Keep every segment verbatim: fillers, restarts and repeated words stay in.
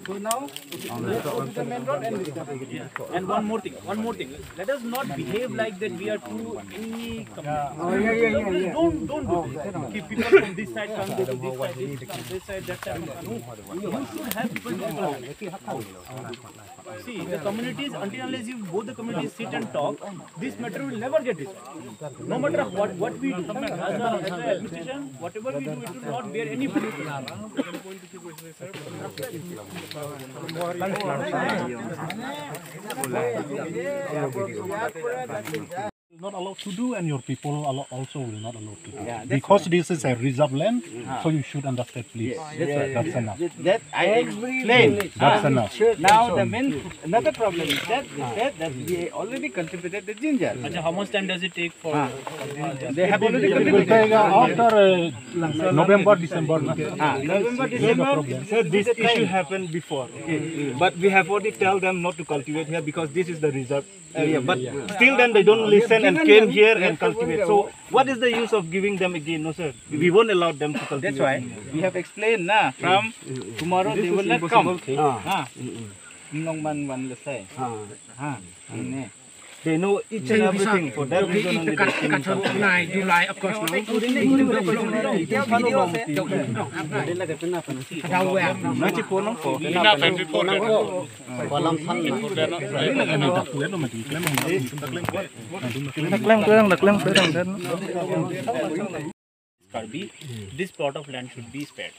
So now, let's go to the main road and discuss. And one more thing, one more thing. Let us not behave like that we are two any community. Oh, yeah, yeah, yeah, yeah. Don't, don't do this. Keep people from this side come to this side, this come this side, that side come. You should have people. See, the communities, until unless you both the communities sit and talk, this matter will never get resolved. No matter what, what we do, as a, as a administration, whatever we do, it will not bear any fruit. Not allowed to do, and your people allo- also will not allowed to do. Yeah, that's because this is a reserve land, so you should understand, please. Yes, that's right. That's enough. That I explained. That's enough. Now the main another problem is that they said that we already cultivated the ginger. Acha, how much time does it take for? They have already cultivated. It will take, uh, after, uh, November, December, na? Ah, November, December. Sir, this issue happened before, okay? But we have already tell them not to cultivate here because this is the reserve area. But still then they don't listen and came here and cultivate. So what is the use of giving them again? No, sir. We won't allow them to cultivate. That's why we have explained, na, from tomorrow they will not come. Ah. Nong man wan le sai. Ah. Ah. Ini. They know each and everything. For that reason only they came in. July, of course, no. Klem tulang, da klem tulang, da klem tulang. Karbi, this plot of land should be spared.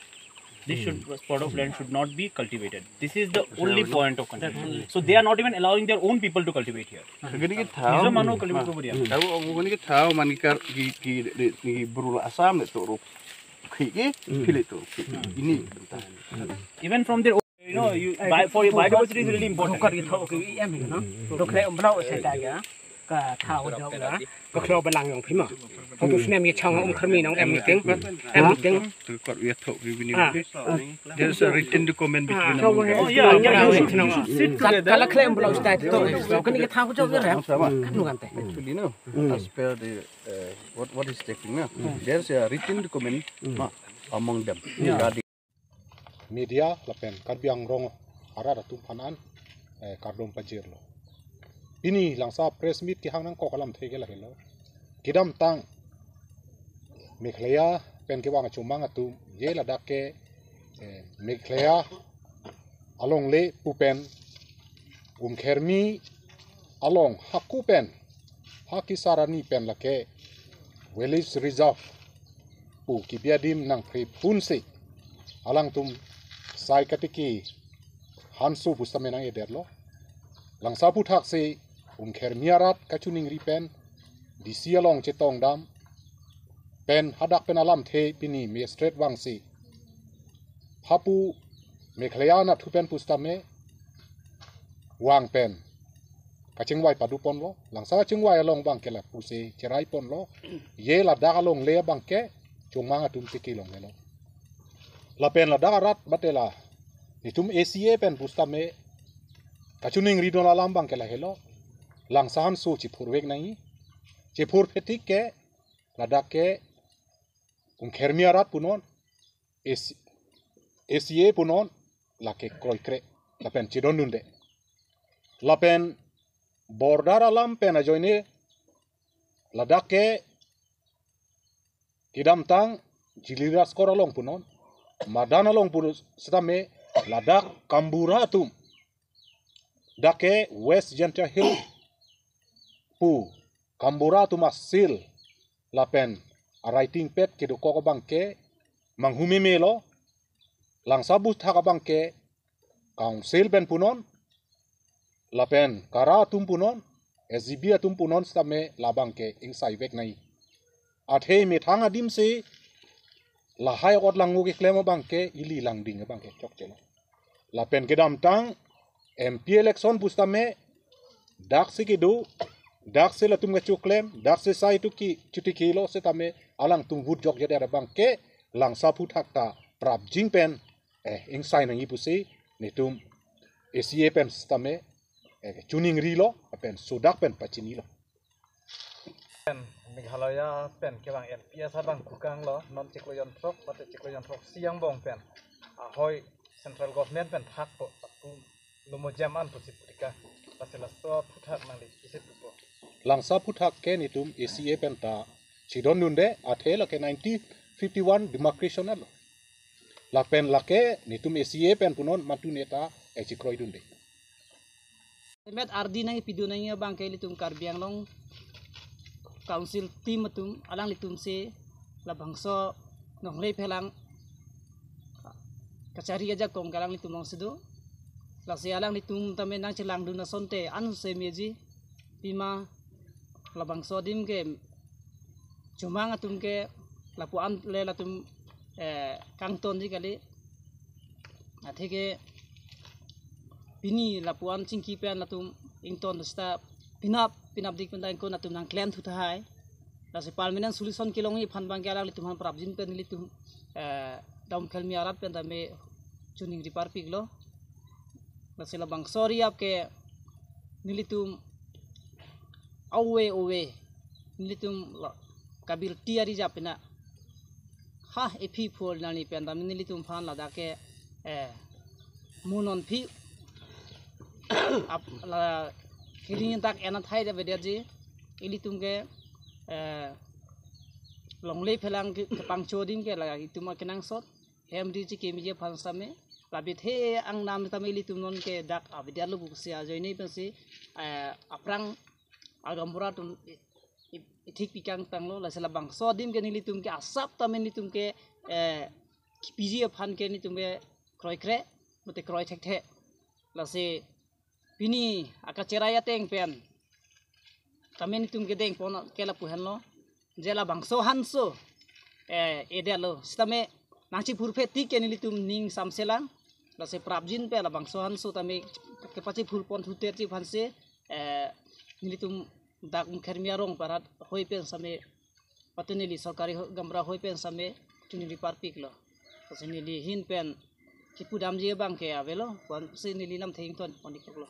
This should, plot of land should not be cultivated. This is the only point of contention. So they are not even allowing their own people to cultivate here. Gini ki thaw. Nijo mano cultivate kori dia. Thaw, gini ki thaw, man ki kar, ki, ki, ki bru Assam le to ro. Ki, ki, ki le to. Ini. Even from their own, you know, you, bi- for biodiversity is really important. Dokar gitu, oke, em gitu, no? Dokar em blau saya tanya. Ka thaw jok na. Ka khlo balang yong phima. Ko tu snem ye chang um kharmi nong em meeting. Em meeting. To record we are talk we need. Ah. There's a written document between Ah, among them. Oh, yeah, yeah, you should, you should sit together. Kala klem blau start to. So kan ye thaw jok ya. Kan nu kan te. Actually, no. As per the, uh, what, what is taking, no? There's a written document, no, among them. Yeah. Media lapen Karbi Anglong arat atum aphan an, eh, kardom pajirlo. Pini langsa press meet kehang nangkok alamthe ke lahelo. Kedamtang Meghalaya pen kevang achomang atum ye ladak ke, eh, Meghalaya alongle pu pen Umkhermi along haku pen, ha Kisarani pen lake village reserve pu kebi adim nangpre punsi alangtum sai katiki hanso pusitame nang-edetlo. Langsa aphuthaksi Umkhermi arat kachiningri pen D C along chetongdam pen hadak pen alamthe pini magistrate vangsi hapu Meghalaya anatthu pen pusitame vang pen kachingvai paduponlo, langsa kachingvai along abangke lapusi cheraiponlo, ye ladak alongle abangke chomang atum tiki longlelo. Lapen ladak arat batela itum A C A pen pusitame kachiningridun alam abangke lahelo, langsa hanso chiphurvek nangji, chiphurphe tik ke ladak ke Umkhermi arat punon, A C, A C A punon, lake kroikre, lapen chedondunde. Lapen border alam pen ajoine ladak ke kedamtang Jili Raskor along punon, Madan along punon sitame ladak Kambura atum, dak ke West Jaintia Hill pu Kambura atum asil lapen awritingpet kedokok abangke manghumemelo, langsa aphutthak abangke council pen punon, lapen KARA atum punon, S G B atum punon sitame labangke ingsaivek nangji. Athe methang adimsi lahai ot langno keklem abangke ili langding abangke chokchelo. Lapen kedamtang M P election pusitame daksi kedo, daksi latum kachoklem, daksi sai tu ki chuti kilo sitame alangtum vote jokjedet abangke langsa aphutthak ta prapjin pen, eh, ingsai nangji pusi netum A C A pen sitame, eh, chiningrilo, pen sodak pen pachinilo. Meghalaya pen kevang L P S abang kukanglo, non chiklo jonthrok, bate chiklo jonthrok siang bong pen. Ahoi Central government pen thakpo, lapu lo mo jam an pusi pu teka. Lasi laso aphuthak nangli isi pupo. Labangso aphuthak ke netum A C A pen ta chedondunde, athe lake nineteen fifty-one demarcation alo. Lapen lake netum A C A pen punon mantu neta echi kroidunde. Met ardi nangpidun nangji abang ke ilitum Karbi Anglong Council team atum, alanglitum si labangso longle phelang kachari ajakong ke alanglitum along si do. Lasi alanglitum tame nangchelangdun asonte anse meji, pima labangso adim ke chomang atum ke lapu-an le latum, eh, kangtonji kali. Atheke pini lapu-an chingki pen latum ington seta pinap pinap dik pen ta ingkon atum nangklemthu tahai. Lasi permanent solution kelongji aphan abang ke alanglitum aphan prapjin pen nelitum, eh, Dam Khelmi arat pen tame choningri parpiklo. Lasi labangso ari ap ke nelitum ove ove nelitum la kabil tiari japina ha ephi phol nani pen tame nelitum aphan ladak ke, eh, mo non phi ap la kiri tak ena thai da bedia ji ilitum ke, eh, longle phelang ke, kepangcho adim ke la itum akenangsot hem ri chikimji aphan same labit he angnam tame ilitum non ke dak abedia lo buksi ajoine pensi, eh, aphrang agambura atum i- i- ithik pikang tanglo. Lasi labangso adim ke nelitum ke asap tame nelitum ke, eh, kipiji aphan ke nelitum ke kroikre mate kroi thekthe. Lasi pini akacherai ateng pen tame nelitum kedeng pon ke lapu henlo, je labangso hanso, eh, edetlo sitame nangchiphurphe tik ke nelitum ning samselang. Lasi prapjin pen labangso hanso tame kepachiphur pon thuter chi aphansi, eh, nelitum dak Khermi arong parat hoi pen same patu neli sorkari ho- gamra hoi pen same choningri parpiklo. Lasi neli ahin pen kipudamji abang ke avelo, apotsi neli namthe ington pon-iklo.